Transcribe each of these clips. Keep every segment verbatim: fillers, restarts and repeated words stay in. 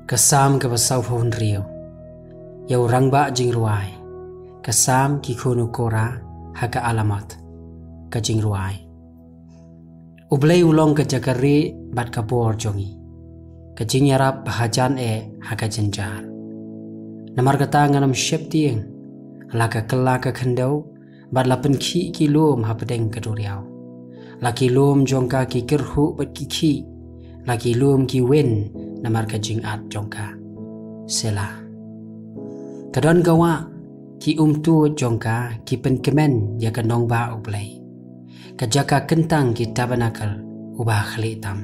Ka Salm kaba sawphew hynriew. Ïa u rangbah jingrwai. Ka Salm ki khun u Korah, ha ka Alamoth. Ka jingrwai. U Blei u long ka jaka rieh bad ka bor jong ngi, ka jingïarap ba hajan eh ha ka jynjar. Namar kata ngan ym sheptieng, la ka kylla ka khyndew, bad la pynkhih ki lum hapdeng ka duriaw. La ki lum jong ka ki kyrhuh bad ki khih, la ki lum ki win namar ka jingat jong ka. Selah. Ka don ka wah, ki umtuid jong ka ki pynkmen ïa ka nongbah U Blei, ka jaka kyntang ki tabernakl uba khlieh tam.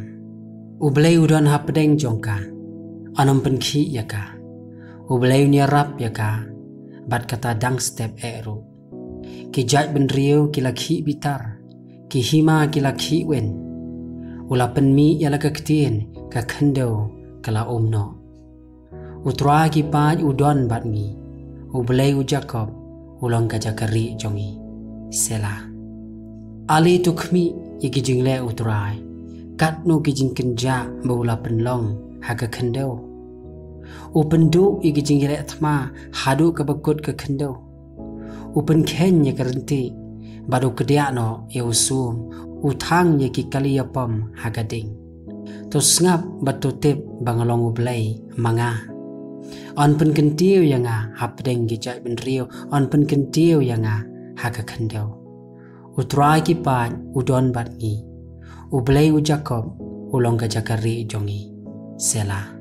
U Blei u don hapdeng jong ka, un ym pynkhih ïa ka. U Blei un ïarap ïa ka, bad kata dang step eh ruh. Ki jaitbynriew ki la khih bitar, ki hima ki la khih win. U la pynmih ïa la ka ktien, ka khyndew ka la um noh. U Trai ki paid u don bad ngi, U Blei u Jakob u long ka jaka rieh jong ngi. Selah. Ale to khmih ïa ki jingleh U Trai, katno ki jingkynjah ba u la pynlong ha ka khyndew. U pynduh ïa ki jingïaleh thma haduh kaba kut ka khyndew. U pynkheiñ ïa ka ryntieh, bad u kdiah noh ïa u sum, u thang ïa ki kali ïapom ha ka ding. To sngap bad to tip ba nga long U Blei, ma nga. Un pynkyntiew ïa nga hapdeng ki jaitbynriew, un pynkyntiew ïa nga ha ka khyndew. U Trai ki paid u don bad ngi, U Blei u Jakob u long ka jaka rieh jong ngi. Selah.